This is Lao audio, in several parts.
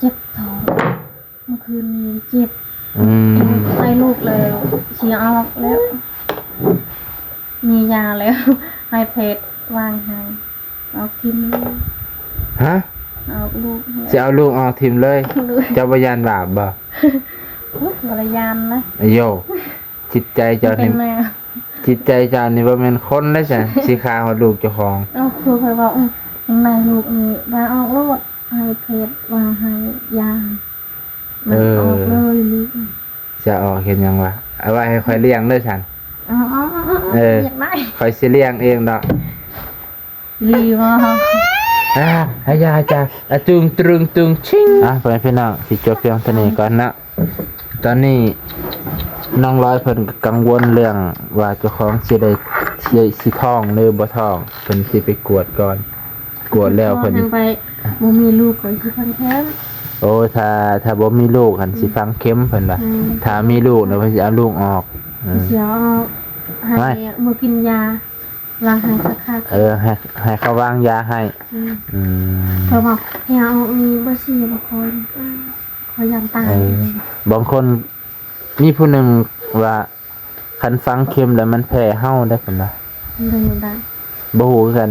ເຈັບທ້ອງ ເມື່ອຄືນນີ້ເຈັບ. ອືມ ໃສ່ລູກແລ້ວ ຊິອອກແລ້ວ ມີຢາແລ້ວ ໃຫ້ແພດວາງໃຫ້ ອອກຖິ້ມເລີຍ. ຮະ? ອອກລູກ ຊິເອົາລູກອອກຖິ້ມເລີຍ? ໂດຍ. ເຈົ້າບໍ່ຢ້ານບາບບໍ່? ໂອ້ຍ ບໍ່ໄດ້ຢ້ານນະ. ໂຢ ຈິດໃຈເຈົ້ານີ້ ຈິດໃຈເຈົ້ານີ້ບໍ່ແມ່ນຄົນເດ້ຊັ້ນ ຊິຂ້າຮອດລູກເຈົ້າຂອງ. ເອົາ ຄືຂ້ອຍເວົ້າ ອື ໃນລູກນີ້ວ່າອອກໂລດ ໃຫ້ແພດວ່າໃຫ້ຢາ ມັນອອກເລີຍລູກ. ຈະອອກເຮັດຫຍັງວະ? ເອົາໄວ້ໃຫ້ຂ້ອຍລ້ຽງເດີຊັ້ນ. ເອີ ຂ້ອຍຊິລ້ຽງເອງດອກ. ດີບໍ່? ອາ ໃຫ້ຢາ ອາຈານ ອາ ຕຶງ ຕຶງ ຕຶງ ຊິງ. ອ່ະ ພໍ່ແມ່ພີ່ນ້ອງ ຊິຈົບພຽງເທົ່ານີ້ກ່ອນເນາະ. ຕອນນີ້ນ້ອງລອຍເພິ່ນກໍກັງວົນເລື່ອງວ່າເຈົ້າຂອງຊິໄດ້ ຊິ ຊິທ້ອງຫຼືບໍ່ທ້ອງ ເພິ່ນຊິໄປກວດກ່ອນ. ກວດແລ້ວເພິ່ນ ບໍ່ມີລູກ ຂ້ອຍຊິຝັງເຂັມ. ໂອ້ ຖ້າ ຖ້າບໍ່ມີລູກຫັ້ນ ອືມ ຊິຝັງເຂັມເພິ່ນວ່າ. ອືມ ຖ້າມີລູກແລ້ວເພິ່ນຊິເອົາລູກອອກ. ເອີ ຊິເອົາອອກ ໃຫ້ ໃຫ້ ມື້ກິນຢາ ລ້າງໃຫ້ຄັກໆ. ເອີ ໃຫ້ ໃຫ້ເຂົາວາງຢາໃຫ້. ອືມ ອືມ ເພາະວ່າແຜອອກນີ້ບໍ່ເສຍບໍ່ຄ່ອຍ ອືມ ຂ້ອຍຢ້ານຕາຍ. ເອີ ບາງຄົນ ມີຜູ້ໜຶ່ງວ່າ ຄັນຝັງເຂັມແລ້ວມັນແຜ່ເຫົ່າໄດ໋ ເພິ່ນວ່າ. ບໍ່ຮູ້ຄືກັນ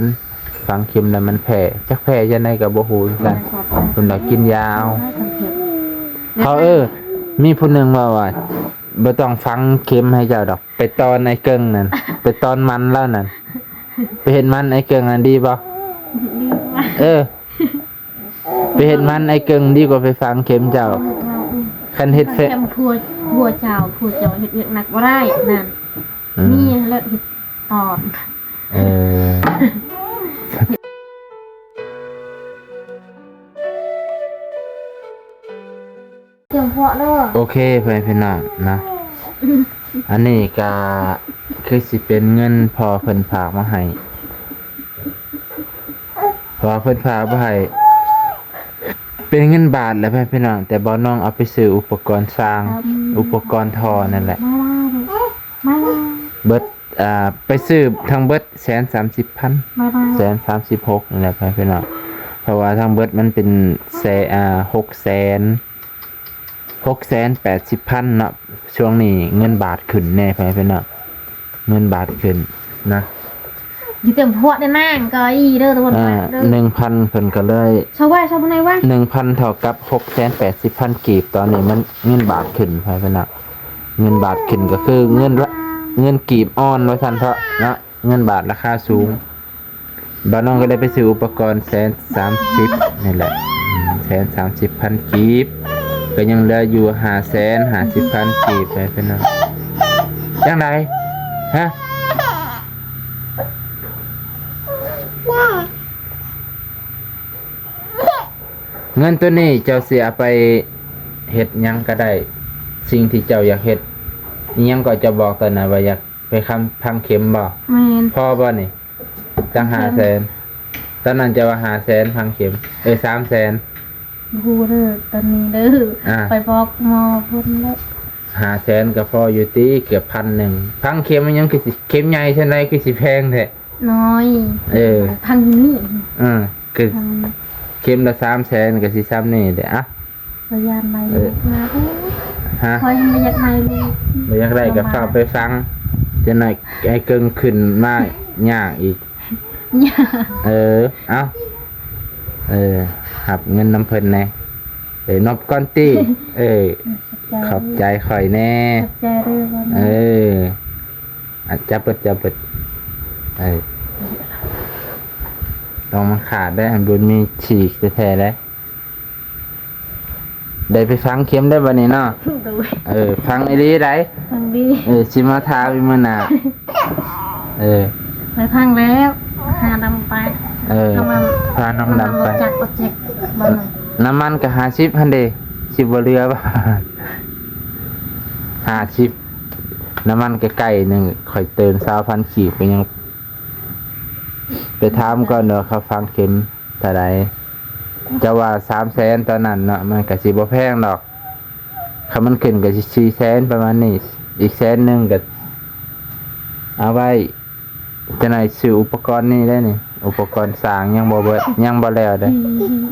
ຝັງເຂັມແລ້ວມັນແຜ່ ຈັກແຜ່ຈັ່ງໃດກໍບໍ່ຮູ້ຄືກັນ. ເພິ່ນວ່າກິນຢາເອົາ. ເຂົາ ເອີ ມີຜູ້ໜຶ່ງເວົ້າວ່າ ບໍ່ຕ້ອງຝັງເຂັມໃຫ້ເຈົ້າດອກ ໄປຕອນໄອ້ເກິ່ງນັ້ນ ໄປຕອນມັນລາວນັ້ນ ໄປເຮັດມັນໄອ້ເກິ່ງນັ້ນດີບໍ່? ດີກວ່າ ເອີ ໄປເຮັດມັນໄອ້ເກິ່ງດີກວ່າໄປຝັງເຂັມເຈົ້າ. ເອີ ຄັນເຮັດແຟ ເຂັມຜົວ ຜົວເຈົ້າ ຜົວເຈົ້າເຮັດວຽກໜັກບໍ່ໄດ້ນັ້ນ. ອືມ ມີແລ້ວເຮັດຕອນ. ເອີ ໂອເຄ ພໍ່ແມ່ພີ່ນ້ອງເນາະ ອັນນີ້ກະຄືຊິເປັນເງິນພໍ່ເພິ່ນຝາກມາໃຫ້ ພໍ່ເພິ່ນຝາກມາໃຫ້ ເປັນເງິນບາດແຫຼະ ພໍ່ແມ່ພີ່ນ້ອງ ແຕ່ບ່າວນ້ອງເອົາໄປຊື້ອຸປະກອນສ້າງ ອຸປະກອນທໍ່ນັ້ນແຫຼະ ເບິດ ອ່າ ໄປຊື້ທັງເບິດແສນສາມສິບພັນ ແສນສາມສິບຫົກນີ້ແຫຼະ ພໍ່ແມ່ພີ່ນ້ອງ ເພາະວ່າທັງເບິດມັນເປັນແສນ ອ່າ ຫົກແສນ ຫົກແສນແປດສິບພັນເນາະ. ຊ່ວງນີ້ເງິນບາດຂຶ້ນແດ່ ພໍ່ແມ່ພີ່ນ້ອງ ເງິນບາດຂຶ້ນນະ ຢູ່ເຕັມພວກແດ່ນາງກໍອີເດີ ທຸກຄົນ ອ່າ ເດີ ໜຶ່ງພັນເພິ່ນກໍເລີຍ ຊາວໄວ້ຊາວບໍ່ໄດ້ວ່າ ໜຶ່ງພັນເທົ່າກັບຫົກແສນແປດສິບພັນກີບ. ຕອນນີ້ມັນເງິນບາດຂຶ້ນ ພໍ່ແມ່ພີ່ນ້ອງ ເງິນບາດຂຶ້ນກໍຄືເງິນລະ ເງິນກີບອ່ອນວ່າຊັ້ນເຖາະເນາະ ເງິນບາດລາຄາສູງ. ບ່າວນ້ອງກໍໄດ້ໄປຊື້ອຸປະກອນແສນສາມສິບນີ້ແຫຼະ ອືມ ແສນສາມສິບພັນກີບ ກໍຍັງເຫຼືອຢູ່ຫ້າແສນຫ້າສິບພັນກີບ ໄປພີ່ນ້ອງ. ຈັ່ງໃດ? ຮະ? ເງິນໂຕນີ້ເຈົ້າຊິເອົາໄປເຮັດຫຍັງກໍໄດ້ ສິ່ງທີ່ເຈົ້າຢາກເຮັດ ອີ່ຫຍັງກໍເຈົ້າບອກຕອນນັ້ນວ່າຢາກ ໄປຄຳ ຝັງເຂັມບໍ່? ແມ່ນ. ພໍບໍ່ນີ້? ຕັ້ງຫ້າແສນ ຕອນນັ້ນເຈົ້າວ່າຫ້າແສນຝັງເຂັມ ເອີ ສາມແສນ ບໍ່ຮູ້ເດີ ຕອນນີ້ເດີ ອ່າ ໄປບອກໝໍເພິ່ນແລ້ວ. ຫ້າແສນກໍພໍຢູ່ຕິ ເກືອບພັນໜຶ່ງ ຝັງເຂັມມັນຍັງຄືຊິ ເຂັມໃຫຍ່ຊັ້ນໃດ ຄືຊິແພງແທ້? ນ້ອຍ ເອີ ຝັງຢູ່ນີ້ ເອີ ຄືເຂັມລະສາມແສນ ກໍຊິຊ່ຳນີ້ແຫຼະ ອ່ະ. ຂ້ອຍຢ້ານໄດ້ລູກມາ ຮະ? ຂ້ອຍບໍ່ຢາກໄດ້ລູກ ບໍ່ຢາກໄດ້ກໍຟ້າວໄປຝັງ ຈັກໜ້ອຍໄອ້ເກິ່ງຂຶ້ນມາຍາກອີກ ຍາກ ເອີ ເອົ້າ ເອີ ຮັບເງິນນຳເພິ່ນແດ່ ເອີ ນົບກ່ອນຕິ ເອີ ຂອບໃຈ ຂອບໃຈຂ້ອຍແດ່ ຂອບໃຈເດີ ເອີ ອາ ຈັບເປີດ ຈັບເປີດ ເອີ ຕ້ອງມາຂາດໄດ້ ຫັ້ນບຸນມີສີກແທ້ໆເດ້. ໄດ້ໄປຝັງເຂັມໄດ້ບັດນີ້ເນາະ ໂດຍ ເອີ ຝັງອີ່ຫຼີໄດ໋ ຝັງດີ ເອີ ຊິມາຖາມອີກມື້ໜ້າ ເອີ ໄປຝັງແລ້ວ ພານ້ອງໄປ ເອີ ພານ້ອງດຳໄປ ຈັກບໍ່ເຈັບ ນ້ຳມັນກໍຫ້າສິບຫັ້ນເດ ຊິບໍ່ເຫຼືອບໍ່ ຫ້າສິບ ນ້ຳມັນໃກ້ໆໜຶ່ງ ຂ້ອຍເຕີມຊາວພັນກີບ ກໍຍັງ ໄປຖາມກ່ອນວ່າເຂົາຝັງເຂັມ ເທົ່າໃດ ເຈົ້າວ່າສາມແສນຕອນນັ້ນເນາະ ມັນກະຊິບໍ່ແພງດອກ ຄັນມັນຂຶ້ນກະຊິສີ່ແສນປະມານນີ້ ອີກແສນໜຶ່ງກະເອົາໄວ້ ຈັ່ງໃດຊື້ອຸປະກອນນີ້ໄດ້ນີ້ ອຸປະກອນສ້າງຍັງບໍ່ເບິດ ຍັງບໍ່ແລ້ວເດ້ ອືມ.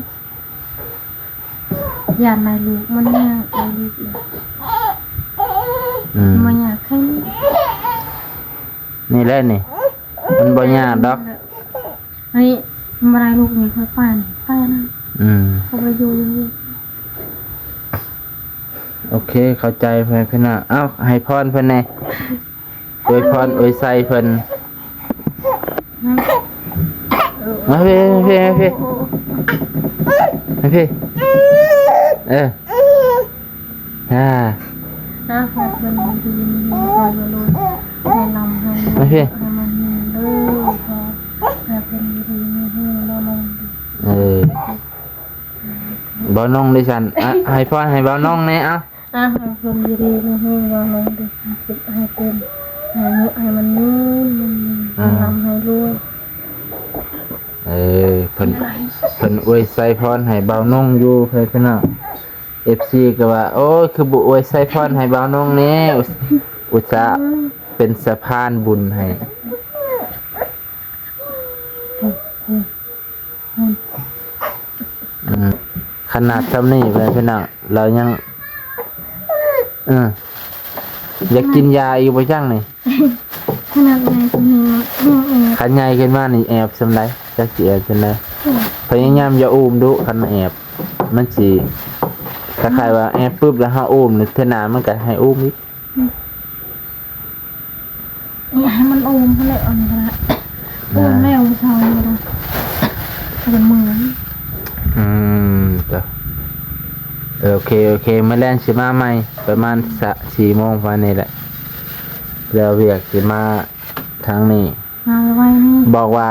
ຢ້ານໄດ້ລູກ ມັນຍາກໄດ້ລູກ ອືມ ມັນຍາກແຄ່ນີ້ ນີ້ແຫຼະນີ້ ມັນບໍ່ຍາກດອກ ອັນນີ້ ມັນບໍ່ໄດ້ລູກນີ້ ຂ້ອຍໄປນີ້ ໄປນຳ ອືມ ຂ້ອຍບໍ່ຢູ່ ຢູ່ ໂອເຄ ເຂົ້າໃຈ ພໍ່ແມ່ພີ່ນ້ອງ ເອົ້າ ໃຫ້ພອນເພິ່ນແດ່. ອວຍພອນອວຍໄຊເພິ່ນ ມາພີ້ ມາພີ້ ມາພີ້ ມາພີ້ ເອີ ອ່າ ອ່າ ຂໍໃຫ້ເພິ່ນຢູ່ດີມີແຮງ ຂໍໃຫ້ລູກໃຫ້ລ່ຳໃຫ້ລວຍ ມາພີ້ ໃຫ້ມັນມີເດີ ຂໍໃຫ້ເພິ່ນຢູ່ດີມີແຮງ ບໍ່ລົງ ເອີ ບ່າວນົງເດຊັ້ນ ອ່ະ ໃຫ້ພອນໃຫ້ບ່າວນົງແດ່ ເອົ້າ. ອ່າ ໃຫ້ເພິ່ນຢູ່ດີມີແຮງ ວ່ານ້ອງໄດ້ຫາເກັບຫາເກັບ ໃຫ້ອາຍຸໃຫ້ມັນຍືນ ໃຫ້ ອ່າ ໃຫ້ລ່ຳໃຫ້ລວຍ ເອີ ເພິ່ນ ເພິ່ນອວຍໄຊພອນໃຫ້ບ່າວນົງຢູ່ ເພື່ອນພີ່ນ້ອງ ເອັຟຊີ ກໍວ່າ ໂອ້ຍ ຄືບໍ່ອວຍໄຊພອນໃຫ້ບ່າວນົງແດ່ ອຸດ ອຸດສາ ອືມ ເປັນສະພານບຸນໃຫ້. ອືມ ຂະໜາດຊ່ຳນີ້ ເພື່ອນພີ່ນ້ອງ ລາວຍັງ ເອີ ຢາກກິນຢາອີກບໍ່ຈັກນີ້ ຂະໜາດໃຫຍ່ຊ່ຳນີ້ ຄັນໃຫຍ່ຂຶ້ນມານີ້ແອບຊ່ຳໃດ ຈັກຊິແອບຊ່ຳໃດ ອືມ ພະຍາຍາມຢ່າອູ້ມດຸ ຄັນແອບ ມັນຊິ ຄ້າຍໆວ່າແອບປຶບແລ້ວເຮົາອູ້ມ ເທື່ອໜ້າມັນກໍໃຫ້ອູ້ມອີກ. ນີ້ໃຫ້ມັນໂອມຫັ້ນແຫຼະ ອັນນີ້ກໍໄດ້ ໂອມແລ້ວເຊົ້ານີ້ກໍໄດ້ ມັນເມື່ອຍ ອືມ ຈ້ະ ເອີ ໂອເຄ ໂອເຄ ມື້ແລງຊິມາໃໝ່ ປະມານສະ ສີ່ໂມງປະມານນີ້ແຫຼະ ແລ້ວວຽກຊິມາທາງນີ້ ມາໄວໆນີ້ ບອກວ່າ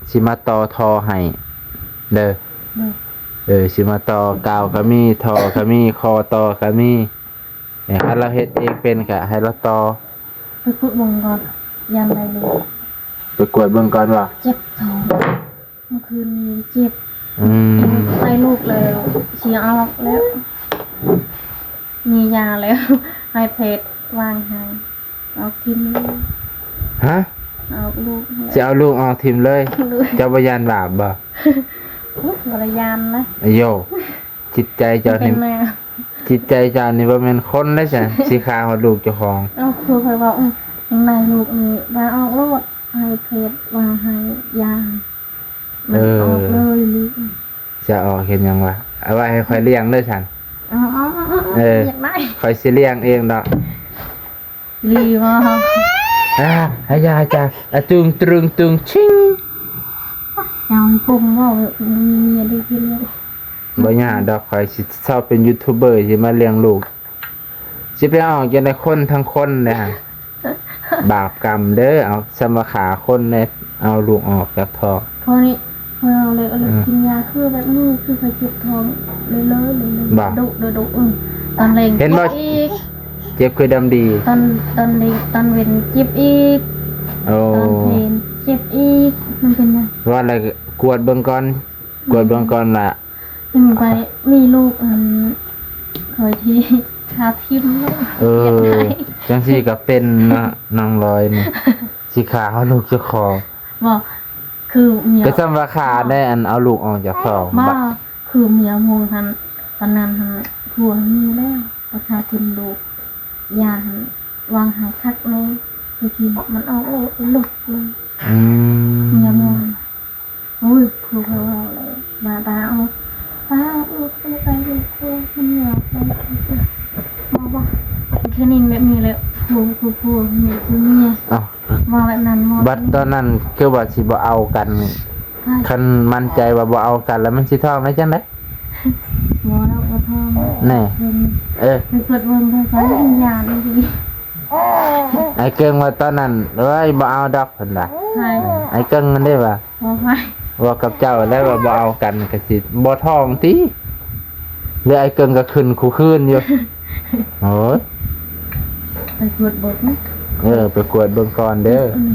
ຊິມາຕໍ່ທໍ່ໃຫ້ເດີ ເດີ ເອີ ຊິມາຕໍ່ກາວກໍມີ ທໍ່ກໍມີ ຂໍ້ຕໍ່ກໍມີ. ເອີ ຄັນລາວເຮັດເອງເປັນກະໃຫ້ລາວຕໍ່ ໄປກວດເບິ່ງກ່ອນ ຢ້ານໄດ້ລູກ ໄປກວດເບິ່ງກ່ອນວ່າ ເຈັບທ້ອງ ເມື່ອຄືນນີ້ເຈັບ ອືມ ໄດ້ລູກແລ້ວ ຊິອອກແລ້ວ ມີຢາແລ້ວ ໃຫ້ແພດວາງໃຫ້ ອອກຖິ້ມເລີຍ ຮະ ອອກລູກ ຊິເອົາລູກອອກຖິ້ມເລີຍ ເຈົ້າບໍ່ຢ້ານບາບບໍ່? ອຸ້ຍ ບໍ່ໄດ້ຢ້ານນະ ໂຢ ຈິດໃຈເຈົ້ານີ້ ຈິດໃຈເຈົ້ານີ້ບໍ່ແມ່ນຄົນເດ້ຊັ້ນ ຊິຂ້າຮອດລູກເຈົ້າຂອງ ເອົ້າ ຄືຂ້ອຍເວົ້າ ອື ໃນລູກນີ້ວ່າອອກໂລດ ໃຫ້ແພດວ່າໃຫ້ຢາ ມັນ ເອີ ອອກເລີຍລູກ ຈະອອກເຮັດຫຍັງວະ ເອົາໄວ້ໃຫ້ຂ້ອຍລ້ຽງເດີຊັ້ນ ເອີ ເອີ ເອີ ເອີ ເອີ ຢາກໄດ້ ຂ້ອຍຊິລ້ຽງເອງດອກ. ອີ່ຫຼີບໍ່? ອາ ອາຢາ ອາຈາ ອາຕຶງ ຕຶງ ຕຶງ ຊິງ ເອົາໃຫ້ກົງເວົ້າ ມີເມຍໄດ້ກິນແລ້ວ ບໍ່ຍາກດອກ ຂ້ອຍຊິຊອບເປັນຢູທູບເບີ ຊິມາລ້ຽງລູກ ຊິໄປອອກຈັ່ງໃດ ຄົນທັງຄົນເດ້ ບາບກຳເດີ ເອົາ ຊ່ຳວ່າຂ້າຄົນເດ້ ເອົາລູກອອກຈາກທ້ອງ ເທົ່ານີ້ ເຮົາເລີຍ ເອົາເລີຍ ອືມ ກິນຢາຄືແບບນີ້ ຄືຂ້ອຍເຈັບທ້ອງເລີຍໆ ດຸເດີດຸ ອືມ ຕອນແລງ ເຫັນບໍ່ ເຈັບອີກ ເຈັບຄືດຳດີ ຕອນ ຕອນແລງ ຕອນເວັນເຈັບອີກ ໂອ້ ຕອນເພນເຈັບອີກ ມັນເປັນຫຍັງ ວ່າແລ້ວກວດເບິ່ງກ່ອນ ກວດເບິ່ງກ່ອນວ່າ ຈຶ່ງໄປມີລູກ ອັນ ຂ້ອຍທີ່ຂ້າຖິ້ມເນາະ ເອີ ຈັ່ງຊີ້ກໍເປັນເນາະ ນ້ອງລອຍນີ້ ຊິຂ້າເອົາລູກເຈົ້າຂອງ ບໍ່ ຄືເມຍ ກໍຊ່ຳວ່າຂ້າໄດ້ ອັນເອົາລູກອອກຈາກທ້ອງ ບໍ່ ບາດ ຄືເມຍໂມຫັ້ນ ຕອນນັ້ນຫັ້ນ ຜົວມີແລ້ວ ໄປຂ້າກິນລູກ ຢາຫັ້ນ ວາງໃຫ້ຄັກແນ່ ໄປກິນ ມັນອອກໂລດ ອືມ ເມຍໂມ ໂອ້ຍ ຄືເຂົາເວົ້າແລ້ວ ວ່າ ວ່າເອົາ ວ່າເອົາລູກໄປ ໄປລູກເຂົາ ມັນຢາກໄປ ບໍ່ ບໍ່ ຄືນີ້ແບບນີ້ແຫຼະ ຜູ້ ຜູ້ ຜູ້ ນີ້ຄືເມຍ ເອົ້າ ວ່າແບບນັ້ນ ວ່າ ບັດຕອນນັ້ນຄືວ່າຊິບໍ່ເອົາກັນ ຄັນໝັ້ນໃຈວ່າບໍ່ເອົາກັນ ແລ້ວມັນຊິທ້ອງໄດ້ຈັ່ງໃດ? ບໍ່ແລ້ວ ບໍ່ທ້ອງແນ່ ເອີ ໄປກວດເບິ່ງ ໄປ ໄປ ຢານ ອ້າຍເກິ່ງວ່າຕອນນັ້ນ ໂອ້ຍ ບໍ່ເອົາດອກ ເພິ່ນວ່າ ໃຜ? ອ້າຍເກິ່ງນັ້ນເດ້ວ່າ ບໍ່ໃຜ ເວົ້າກັບເຈົ້າແລ້ວວ່າບໍ່ເອົາກັນກໍຊິບໍ່ທ້ອງຕິ ຫຼືອ້າຍເກິ່ງກໍຂຶ້ນຄູ່ຄືນຢູ່ ໂອ້ຍ ໄປກວດເບິ່ງ ເອີ ໄປກວດເບິ່ງກ່ອນເດີ ອືມ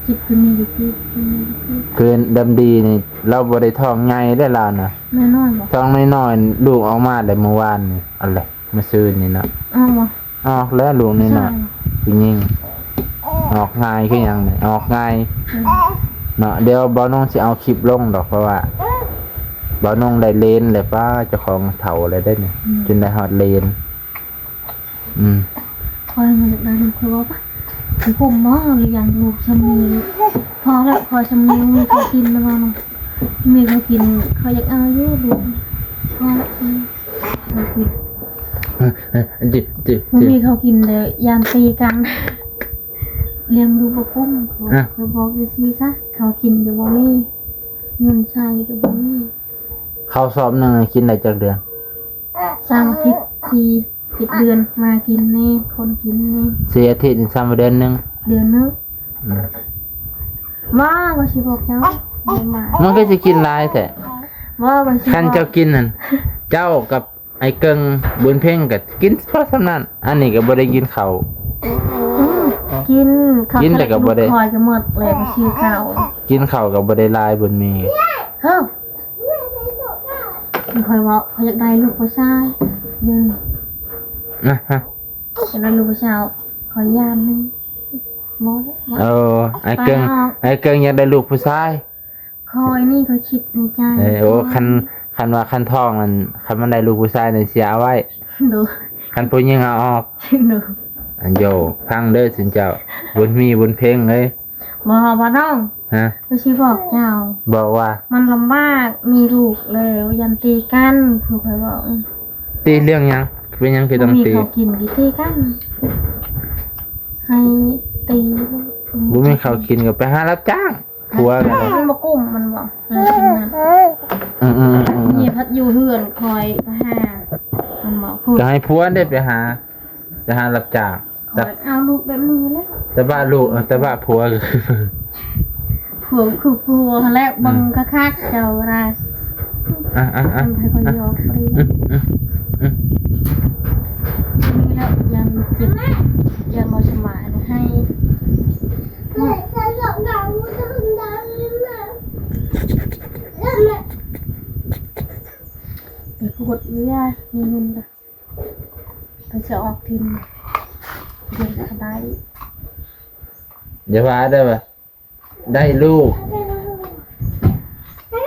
ຈິບຄືມີຢູ່ຕິ ຄືມີຢູ່ຕິ ຄືດຳດີນີ້ ລາວບໍ່ໄດ້ທ້ອງໃຫຍ່ເດ້ລາວນະ ນ້ອຍໆ ບໍ່? ທ້ອງນ້ອຍໆ ລູກອອກມາແລ້ວມື້ວານນີ້ ອັນແຫຼະ ມື້ຊືນນີ້ເນາະ ອອກບໍ່? ອອກແລ້ວລູກນ້ອຍໆ ຜູ້ຍິງ ອອກງ່າຍຄືຫຍັງນີ້ ອອກງ່າຍ ອືມ ເນາະ ດຽວບ່າວນົງຊິເອົາຄລິບລົງດອກ ເພາະວ່າ ບ່າວນົງໄດ້ເລນແລ້ວ ປ້າ ເຈົ້າຂອງເຖົ້າແລ້ວເດ້ນີ້ ອືມ ຈົນໄດ້ຮອດເລນ. ອືມ ຂ້ອຍມັນຢາກໄດ້ລູກ ຂ້ອຍເວົ້າປະ ຄືຜົມບໍ່ ຫຼືຫຍັງ ລູກຊ່ຳນີ້ ພໍແລ້ວ ພໍຊ່ຳນີ້ ມີເຂົ້າກິນແລ້ວເນາະ ມີເຂົ້າກິນ ຂ້ອຍຢາກເອົາຢູ່ລູກ ພໍແລ້ວ ອືມ ເຂົ້າກິນ ເອີ ເອີ ຈິ ຈິ ບໍ່ມີເຂົ້າກິນແລ້ວ ຢ້ານຕີກັນ ລ້ຽງລູກບໍ່ເປັນ ອະ ຂ້ອຍບອກຈັ່ງຊີ້ຊະ ເຂົ້າກິນກໍບໍ່ມີ ເງິນໃຊ້ກໍບໍ່ມີ. ເຂົ້າສອບໜຶ່ງກິນໄດ້ຈັກເດືອນ? ສາມອາທິດ ສີ່ ເຈັດເດືອນ ມາກິນແດ່ ຄົນກິນແດ່ ສີ່ອາທິດນີ້ຊ້ຳວ່າເດືອນໜຶ່ງ ເດືອນໜຶ່ງ ອືມ ວ່າ ວ່າຊິບອກເຈົ້າ ມັນກໍຊິກິນຫຼາຍແທ້ ວ່າ ວ່າຊິ ຄັນເຈົ້າກິນຫັ້ນ ເຈົ້າກັບອ້າຍເກິ່ງ ບຸນເພັງກໍກິນພໍສ່ຳນັ້ນ ອັນນີ້ກໍບໍ່ໄດ້ກິນເຂົ້າ ອືມ ກິນ ກິນແຕ່ກໍບໍ່ໄດ້ ຂ້ອຍກໍໝົດແລ້ວ ບໍ່ຊື້ເຂົ້າ ກິນເຂົ້າກໍບໍ່ໄດ້ຫຼາຍ ບຸນມີ ເຮີ້ ຂ້ອຍເວົ້າ ຂ້ອຍຢາກໄດ້ລູກຜູ້ຊາຍເດີ ອະຮະ ຢາກໄດ້ລູກຜູ້ຊາຍ ຂ້ອຍຢ້ານນີ້ ບໍ່ ເອີ ອ້າຍເກິ່ງ ອ້າຍເກິ່ງຢາກໄດ້ລູກຜູ້ຊາຍ ຂ້ອຍນີ້ຂ້ອຍຄິດໃນໃຈ ເອີ ໂອ້ ຄັນ ຄັນວ່າຄັນທ້ອງນັ້ນ ຄັນມັນໄດ້ລູກຜູ້ຊາຍນັ້ນ ຊິເອົາໄວ້ ໂດຍ ຄັນຜູ້ຍິງເອົາອອກ ໂດຍ ອັນໂຍ ຟັງເດີຊຸມເຈົ້າ ບຸນມີ ບຸນເພັງເອີຍ ບໍ່ ບໍ່ນ້ອງ ຮະ ຂ້ອຍຊິບອກເຈົ້າ ບອກວ່າ ມັນລຳບາກ ມີລູກແລ້ວຢ້ານຕີກັນ ຄືຂ້ອຍເວົ້າ ຕີເລື່ອງຫຍັງ? ເປັນຫຍັງຄືຕ້ອງຕີ? ບໍ່ມີເຂົ້າກິນ ຕີກັນ ໃຫ້ຕີ ບໍ່ມີເຂົ້າກິນກໍໄປຫາຮັບຈ້າງ ຜົວກໍໄດ້ ມັນບໍ່ກຸ້ມ ມັນບອກ ເອີ ເອີ ເອີ ເອີ ເມຍພັດຢູ່ເຮືອນ ຂ້ອຍໄປຫາ ມັນບອກ ກໍໃຫ້ຜົວເດ້ໄປຫາ ໄປຫາຮັບຈ້າງ ຂ້ອຍເອົາລູກແບບນີ້ແຫຼະ ແຕ່ວ່າລູກ ເອີ ແຕ່ວ່າຜົວກໍຄື ຜົວຄືຜົວຫັ້ນແຫຼະ ອືມ ເບິ່ງຄັກໆ ເຈົ້າກໍໄດ້ ອ່ະ ອ່ະ ອ່ະ ມັນໃຜກໍຢອກໄປ ອືມ ອືມ ອືມ ນີ້ແຫຼະ ຢ້ານເຈັບ ຢ້ານບໍ່ສະບາຍໃຫ້ ໄປກວດເລືອດ ມີເງິນ ไปจะออกทีมเดือนก็ได้ อย่าว่าเด้อว่าได้ลูก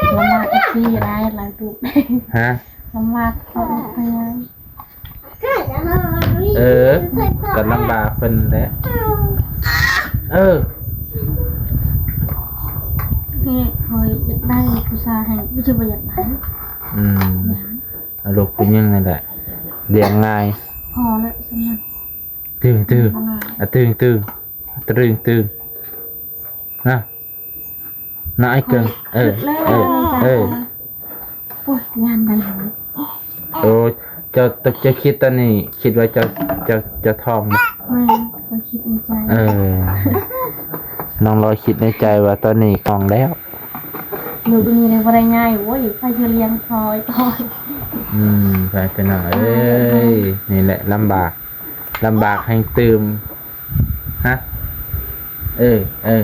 ลำบากเอฟซีได้หลายลูก ฮะ ลำบากเขาเอง เออ ก็ลำบากเพิ่นแหละ เออ นี่คอยอยากได้ผู้ชายให้ ไม่ใช่ว่าอยากได้ อืม อยาก เอาลูกผู้หญิงนั่นแหละ เลี้ยงง่าย พอแล้วสำหรับ ตึงๆ บ่ง่าย อ่ะ ตึงๆ ตึงๆ นะ นะ ไอ้เกิง เออ เออ เออ โอ้ย งานใดหนิ โอ้ เจ้า เจ้าคิดตอนนี้ คิดว่าเจ้า เจ้า เจ้าท้องบ่ แม่น ข้อยคิดในใจ เออ น้องลอยคิดในใจว่าตอนนี้ท้องแล้ว ลูกนี้เลยบ่ได้ง่าย โอ้ย ใครจะเลี้ยงคอยต่อ อืม ไป ไปหน่อย เอ้ย นี่แหละลำบาก ลຳບາກແຮງຕື່ມ ຮະ ເອີ ເອີ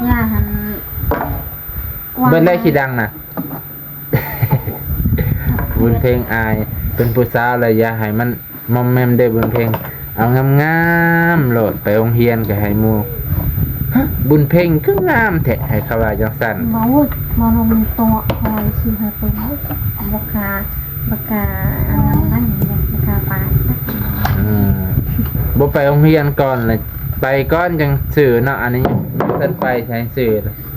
ຢ່າຫັ້ນ ເບິດແລ້ວຂີ້ດັງນະ ບຸນເພັງອາຍ ເປັນຜູ້ສາວແລ້ວຢ່າໃຫ້ມັນ ມອມແມມເດີບຸນເພັງ ເອົາງາມໆໂລດ ໄປໂຮງຮຽນກໍໃຫ້ໝູ່ ຮະ ບຸນເພັງຄືງາມແທ້ ໃຫ້ເຂົາວ່າຈັ່ງຊັ້ນ ເວົ້າ ມາລົງໂຕະ ຄອຍຊິໃຫ້ເບິ່ງ ບໍ່ກ້າ ບໍ່ກ້າອັນນັ້ນ ບໍ່ກ້າປາດ ອືມ ບໍ່ໄປໂຮງຮຽນກ່ອນເລີຍ ໄປກ່ອນຈັ່ງຊື້ເນາະ ອັນນີ້ ເພິ່ນໄປໃສຊື້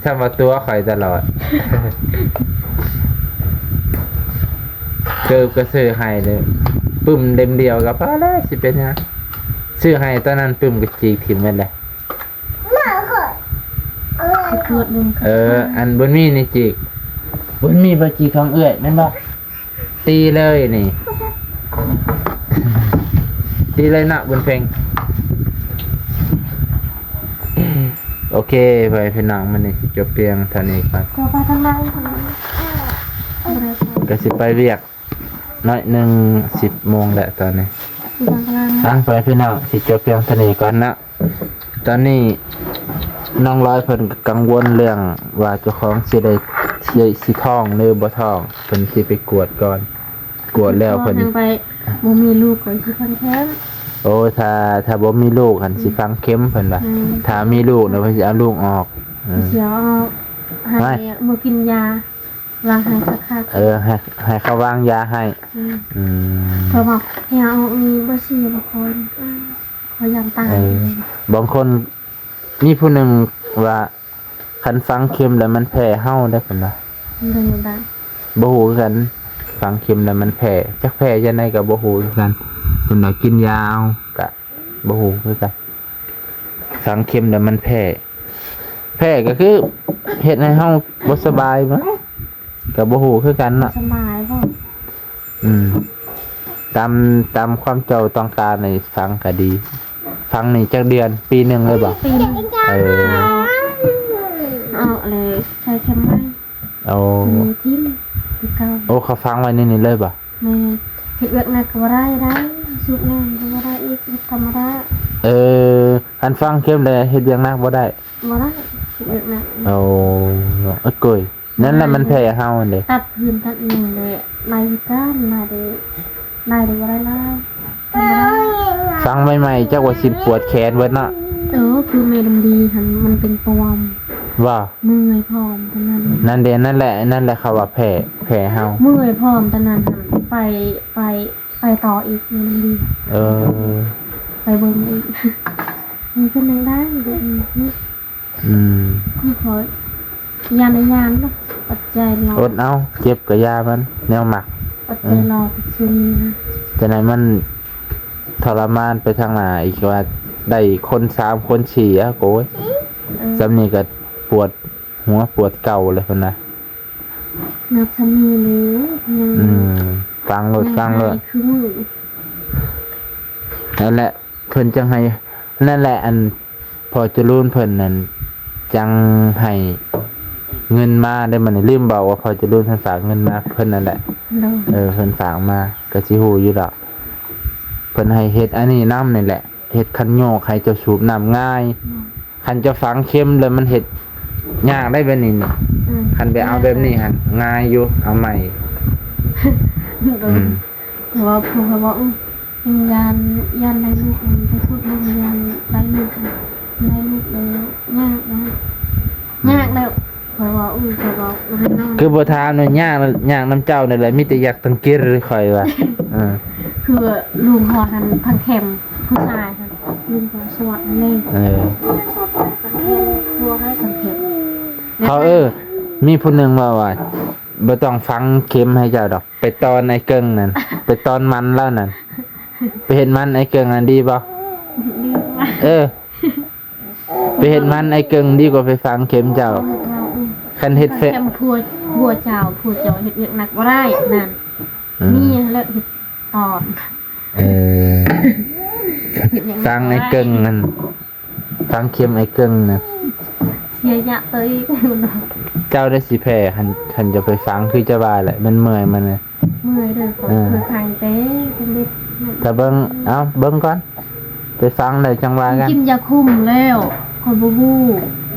ຊ່ຳວ່າຕົວະຂ້ອຍຕະຫຼອດ ເກີບກໍຊື້ໃຫ້ເລີຍ ປຶ້ມເຫຼັ້ມດຽວກໍພໍແລ້ວ ຊິເປັນຫຍັງ ຊື້ໃຫ້ຕອນນັ້ນປຶ້ມກໍຈີກຖິ້ມເບິດແລ້ວ ເກີດໜຶ່ງ ເອີ ອັນບຸນມີນີ້ຈີກ ບຸນມີບໍ່ຈີກຂອງເອື້ອຍແມ່ນບໍ່? ຕີເລີຍນີ້ ຕີເລີຍເນາະບຸນເພັງ ໂອເຄ ພໍ່ແມ່ພີ່ນ້ອງ ມື້ນີ້ຊິຈົບພຽງເທົ່ານີ້ກ່ອນ ກໍໄປທາງໃດ ກໍຊິໄປວຽກໜ້ອຍໜຶ່ງ ສິບໂມງແລ້ວຕອນນີ້ ທາງ ພໍ່ແມ່ພີ່ນ້ອງ ຊິຈົບພຽງເທົ່ານີ້ກ່ອນເນາະ ຕອນນີ້ນ້ອງລອຍເພິ່ນກໍກັງວົນເລື່ອງວ່າເຈົ້າຂອງຊິໄດ້ ຊິ ຊິທ້ອງຫຼືບໍ່ທ້ອງ ເພິ່ນຊິໄປກວດກ່ອນ ກວດແລ້ວເພິ່ນ ໄປ ບໍ່ມີລູກກໍຊິຄັນແຄ້ນ ໂອ້ ຖ້າ ຖ້າບໍ່ມີລູກຫັ້ນ ອືມ ຊິຝັງເຂັມເພິ່ນວ່າ ອືມ ຖ້າມີລູກແລ້ວເພິ່ນຊິເອົາລູກອອກ. ອືມ ຊິເອົາອອກ ໃຫ້ ໃຫ້ ມື້ກິນຢາ ວ່າໃຫ້ຄັກໆ. ເອີ ໃຫ້ ໃຫ້ເຂົາວາງຢາໃຫ້. ອືມ ອືມ ເພາະວ່າແຜອອກນີ້ບໍ່ຊິບໍ່ຄ່ອຍ ຂ້ອຍຢ້ານຕາຍ. ເອີ ບາງຄົນ ມີຜູ້ໜຶ່ງວ່າ ຄັນຝັງເຂັມແລ້ວມັນແຜ່ເຫົ່າເດ້ ເພິ່ນວ່າ. ເປັນຈັ່ງໃດ? ບໍ່ຮູ້ຄືກັນ ຝັງເຂັມແລ້ວມັນແຜ່ ຈັກແຜ່ຈັ່ງໃດກໍບໍ່ຮູ້ຄືກັນ. ເພິ່ນວ່າກິນຢາເອົາ ກະບໍ່ຮູ້ຄືກັນ ຝັງເຂັມແລ້ວມັນແຜ່ ແຜ່ກໍຄືເຮັດໃຫ້ເຮົາບໍ່ສະບາຍບໍ ກໍບໍ່ຮູ້ຄືກັນເນາະ. ສະບາຍບໍ? ອືມ ຕາມ ຕາມຄວາມເຈົ້າຕ້ອງການນີ້ ຝັງກໍດີ. ຝັງນີ້ຈັກເດືອນ? ປີໜຶ່ງເລີຍບໍ? ປີໜຶ່ງ. ເອີ ອອກແລ້ວໃສ່ເຂັມໃໝ່. ໂອ້ ມັນຖິ້ມຄືເກົ່າ. ໂອ້ ເຂົາຝັງໄວ້ໃນນີ້ເລີຍບໍ? ແມ່ນ. ເຮັດວຽກໜັກກໍບໍ່ໄດ້ ໄດ້ ສູບນ້ຳກໍບໍ່ໄດ້ອີກ ເຮັດທຳມະດາ. ເອີ ຄັນຝັງເຂັມແລ້ວເຮັດວຽກໜັກບໍ່ໄດ້? ບໍ່ໄດ້ ເຮັດວຽກໜັກ. ໂອ້ ເອີ ໂກຍ ນັ້ນແຫຼະ ມັນແຜ່ເຮົາຫັ້ນເດ້. ຕັດພື້ນຕັດຫຍັງແຫຼະ ໄລ່ຄືກັນ ໄລ່ໄດ້ ໄລ່ໄດ້ບໍ່ໄດ້ຫຼາຍ. ຝັງໃໝ່ໆ ຈັກວ່າຊິປວດແຂນເບິດເນາະ. ເອີ ຄືແມ່ດຳດີຫັ້ນ ມັນເປັນປວມ. ວ່າ ເມື່ອຍພ້ອມຕອນນັ້ນ. ນັ້ນເດ້ ນັ້ນແຫຼະ ນັ້ນແຫຼະ ເຂົາວ່າແຜ່ ແຜ່ເຮົາ. ເມື່ອຍພ້ອມຕອນນັ້ນຫັ້ນ ໄປ ໄປ ໄປຕໍ່ອີກແມ່ດຳດີ. ເອີ ໄປເບິ່ງອີກ ມັນເປັນຈັ່ງໃດແບບນີ້. ອືມ ຄືຂ້ອຍຢ້ານໄດ້ຢ້ານເນາະ ອດໃຈລອ ອົດເອົາ ເຈັບກໍຢ່າມັນ ແນວມັກ ອດໃຈ ເອີ ລໍໄປຊຸມນີ້ນະ ຈະໃຫ້ມັນທໍລະມານໄປທາງໜ້າອີກ ວ່າໄດ້ຄົນສາມຄົນສີ່ ອະ ໂກຍ ເອີ ສ່ຳນີ້ກໍປວດຫົວປວດເກົ້າແລ້ວພຸ້ນນະ. ນັບສ່ຳນີ້ແຫຼະ ຍັງ ອືມ ຟັງໂລດ ຍັງຟັງໂລດ ຫາຍຄືມື້ ນັ້ນແຫຼະ. ເພິ່ນຈັ່ງໃຫ້ ນັ້ນແຫຼະ ອັນພໍ່ຈະລູນເພິ່ນນັ້ນ ຈັ່ງໃຫ້ເງິນມາເດ້. ມັນລືມບອກວ່າພໍ່ຈະລູນເພິ່ນຝາກເງິນມາເພິ່ນນັ້ນແຫຼະ. ໂດຍ ເອີ ເພິ່ນຝາກມາ ກໍຊິຮູ້ຢູ່ດອກ. ເພິ່ນໃຫ້ເຮັດອັນນີ້ນຳນີ້ແຫຼະ ເຮັດຄັນໂຍກໃຫ້ເຈົ້າສູບນ້ຳງ່າຍ. ໂດຍ ຄັນເຈົ້າຝັງເຂັມແລ້ວມັນເຮັດຍາກໄດ໋ແບບນີ້ນີ້. ອືມ ຄັນໄປເອົາແບບນີ້ຫັ້ນງ່າຍຢູ່ ເອົາໃໝ່. ໂດຍ ອືມ ເພາະວ່າຜູ້ເຂົາເວົ້າ ອືມ ຢ້ານ ຢ້ານໄດ້ລູກ ໄປຂຸດເບິ່ງ ຢ້ານໄດ້ລູກ ໄດ້ລູກແລ້ວຍາກນະ ຍາກແລ້ວ. ຂ້ອຍເວົ້າ ອືມ ຂ້ອຍເວົ້າແນ່ນອນ ຄືບໍ່ຖາມນະ ຍາກ ຍາກນຳເຈົ້ານີ້ແຫຼະ ມີແຕ່ຢາກຕັງກິດ ຂ້ອຍວ່າ. ເອີ ຄືລຸງເຂົາຫັ້ນຝັງເຂັມ ຜູ້ຊາຍຫັ້ນ ລຸງເຂົາສະຫວັດແມ່ນ. ເອີ ພໍ່ໃຫ້ຝັງເຂັມ ເຂົາ ເອີ ມີຜູ້ໜຶ່ງເວົ້າວ່າ ບໍ່ຕ້ອງຝັງເຂັມໃຫ້ເຈົ້າດອກ ໄປຕອນໄອ້ເກິ່ງນັ້ນ ໄປຕອນມັນລາວນັ້ນ ໄປເຮັດມັນໄອ້ເກິ່ງນັ້ນດີບໍ່? ດີກວ່າ ເອີ ໄປເຮັດມັນໄອ້ເກິ່ງດີກວ່າໄປຝັງເຂັມເຈົ້າ. ເອີ ຄັນເຮັດແຟ ຝັງເຂັມຜົວ ຜົວເຈົ້າ ຜົວເຈົ້າເຮັດວຽກໜັກບໍ່ໄດ້ນັ້ນ. ອືມ ມີແລ້ວເຮັດຕອນ. ເອີ ເຮັດຫຍັງ ຝັງໄອ້ເກິ່ງນັ້ນ ຝັງເຂັມໄອ້ເກິ່ງນະ ເສຍຍະໂຕອີກ. ເຈົ້າໄດ້ຊິແພ້ ຄັນ ຄັນຈະໄປຝັງ ຄືຈະວ່າແຫຼະ ມັນເມື່ອຍມັນນະ. ເມື່ອຍເດີ ເອີ ຂ້ອຍໄຂ້ແຕ່ເປັນເດັກ. ຖ້າເບິ່ງ ເອົ້າ ເບິ່ງກ່ອນ ໄປຝັງແລ້ວຈັ່ງວ່າກັນ. ກິນຢາຄຸມແລ້ວ ຂ້ອຍບໍ່ຮູ້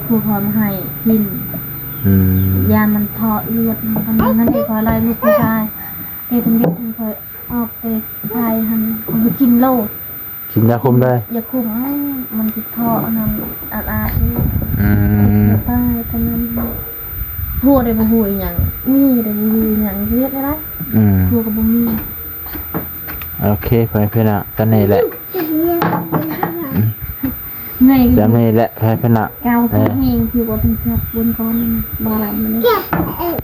ຜູ້ເຂົາໃຫ້ກິນ. ອືມ ຢ້ານມັນເທາະເລືອດ ມັນ ມັນເຮັດໃຫ້ຂ້ອຍໄລ່ລູກຜູ້ຊາຍ ແຕ່ເປັນເດັກ ຂ້ອຍອອກແຕ່ໄຂ້ຫັ້ນ ຂ້ອຍໄປກິນໂລດ. ກິນຢາຄຸມໄດ້ ຢາຄຸມ ມັນຕິດຄໍອັນນັ້ນອາດໆ. ອືມ ຕາຍຕອນນັ້ນ ຜົວໄດ້ບໍ່ຮູ້ອີຫຍັງ ເມຍໄດ້ບໍ່ຮູ້ອີຫຍັງ ຊິເຮັດແນວໃດ? ອືມ ຜົວກໍບໍ່ມີ. ໂອເຄ ພໍ່ແມ່ພີ່ນ້ອງ ສ່ຳນີ້ແຫຼະ ເມື່ອຍ ສ່ຳນີ້ແຫຼະ ພໍ່ແມ່ພີ່ນ້ອງ. ເອີ ເກົ່າແຮງ ຄືວ່າເປັນຈັບບົນກ່ອນ ບໍ່ລຳນີ້.